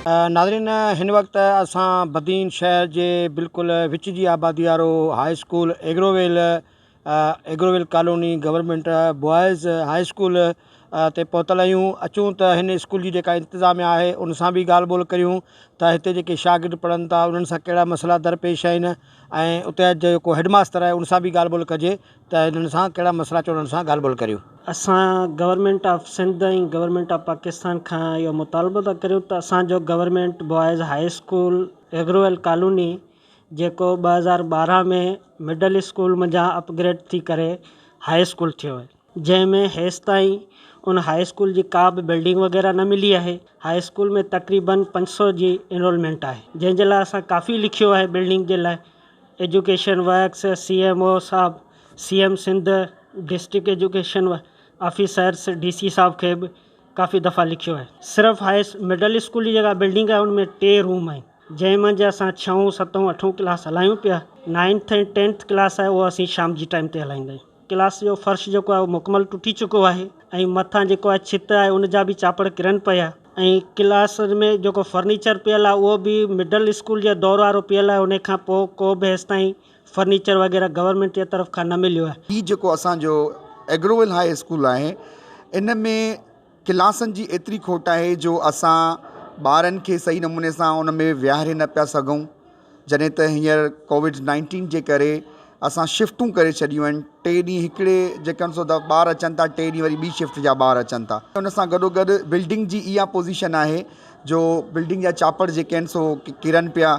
ناظرين هن وقت اسان بدين شهر جي بلڪل وچ جي آبادي وارو high school Agrovale Agrovale colony government boys high school تي پهتل آهيون اچون ته هن اسڪول جي جيڪا انتظاميا آهي ان سان به ڳالهه ٻولهه ڪريون ته هتي جيڪي شاگرد پڙهن ٿا انهن سان ڪهڙا مسئلا درپيش آهن ۽ اتي جا جيڪو هيڊ ماستر آهي ان سان به ڳالهه ٻولهه ڪجي ته انهن سان ڪهڙا مسئلا اچو انهن سان ڳالهه ٻولهه ڪريون. اسان government of Sindh ۽ government of Pakistan کان اهو مطالبو ٿا ڪريون ته اسان جو government boys high school Agrovale colony جيڪو 2012 ۾ مڊل اسڪول منجهان اپگريڊ ٿي ڪري هاء اسڪول ٿيو آهي جنهن ۾ هيستائين ان هاء اسڪول جي ڪا به بلڊنگ وغيره نه ملي آهي هاء اسڪول ۾ تقريبن 500 جي انرولمينٽ آهي جنهن جي لاء اسان ڪافي لکيو آهي بلڊنگ جي لاء education works C M O صاحب C M Sindh district education officers D C صاحب کي به ڪافي دفعا لکيو آهي صرف هاء مڊل اسڪول جي جيڪا بلڊنگ آهي ان ۾ ٽي روم آهن جنهن منجهه اسان ڇهون ستون اٺون ڪلاس هلايون پيا نائنٿ ۽ ٽينٿ ڪلاس آهي اهو اسين شام جي ٽائيم تي هلائيندا آهيون ڪلاس جو فرش جيڪو آهي اهو مڪمل ٽٽي چڪو آهي ۽ مٿان جيڪو آهي ڇت آهي ان جا به چاپڙ ڪرن پيا ۽ ڪلاس ۾ جيڪو فرنيچر پيل آهي اهو به مڊل اسڪول جي دور وارو پيل آهي ان کان پوء ڪو به هيستائين فرنيچر وغيره گورنمينٽ جي طرف کان نه مليو آهي. هي جيڪو اسان جو ايگروول هاء اسڪول آهي ان ۾ ڪلاسن جي ايتري کوٽ آهي جو اسان ٻارن کي صحيح نموني سان ان ۾ ويهاري نه پيا سگهون جڏهن ته هينئر ڪووڊ نائنٽين جي ڪري اسان شفٽون ڪري ڇڏيون آهن ٽي ڏينهن هڪڙي جيڪا سو ٻار اچن ٿا ٽي ڏينهن وري ٻي شفٽ جا ٻار اچن ٿا ان سان گڏو گڏ بلڊنگ جي اها پوزيشن آهي جو بلڊنگ جا چاپڙ جيڪي آهن سو ڪرن پيا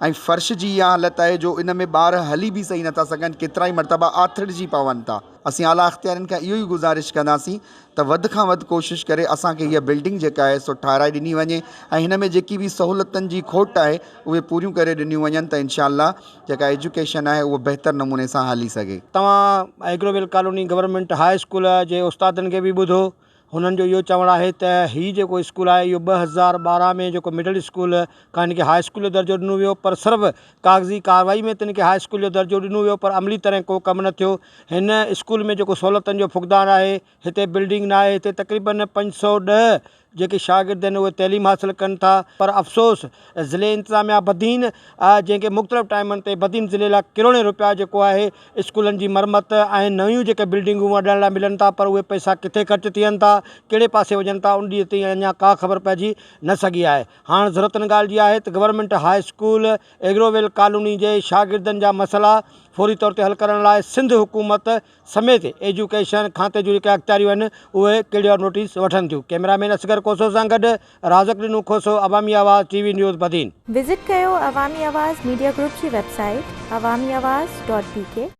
۽ فرش جي اها حالت آهي جو ان ۾ ٻار هلي به صحيح نٿا سگهن ڪيترائي مرتبا آٿڙجي پون ٿا. اسين اعليٰ اختيارين کان اهو ئي گذارش ڪنداسين ته وڌ کان وڌ ڪوشش ڪري اسان کي هيء بلڊنگ جيڪا آهي سو ٺاهرائي ڏني وڃي ۽ هن ۾ جيڪي به سهولتن جي کوٽ آهي اهي پوريون ڪري ڏنيون وڃن ته انشاء الله جيڪا ايجوڪيشن آهي اهو بهتر نموني سان هلي سگهي. توهان Agrovale colony government high school جي استادن کي به ٻڌو هنن جو اهو چوڻ آهي ته هي جيڪو اسڪول آهي اهو 2012 ۾ جيڪو مڊل اسڪول کان هن کي هاء اسڪول جو درجو ڏنو ويو پر صرف ڪاغذي ڪارروائي ۾ ته هن کي هاء اسڪول جو درجو ڏنو ويو پر عملي طرح ڪو ڪم نه ٿيو هن اسڪول ۾ جيڪو سهولتن جو فقدان آهي هتي بلڊنگ نه آهي هتي تقريبن 510 جيڪي شاگرد آهن اهي تعليم حاصل ڪن ٿا پر افسوس ضلعي انتظاميا بدين جنهن کي مختلف ٽائيمن تي بدين ضلعي لاء ڪروڙين روپيا جيڪو آهي اسڪولن جي مرمت ۽ نيون جيڪي بلڊنگون اڏڻ لاء ملن ٿا پر اهي پئسا ڪٿي خرچ ٿين ٿا ڪهڙي پاسي وڃن ٿا ان ڏينهن تائين اڃا ڪا خبر پئجي نه سگهي آهي هاڻ ضرورت ان ڳالهه جي آهي ته government high school Agrovale colony جي شاگردن جا مسئلا فوري طور تي حل ڪرڻ لاء سنڌ حڪومت سميت ايجوڪيشن کاتي جون جيڪي اختياريون آهن اهي ڪهڙيو نوٽيس وٺن ٿيون ڪئميرا مين اصغر کوسو سان گڏ رازق ڏنو Khoso Awami Awaz T V news Badin. Visit ڪيو عوامي آواز ميڊيا گروپ جي website Awami Awaz dot B K.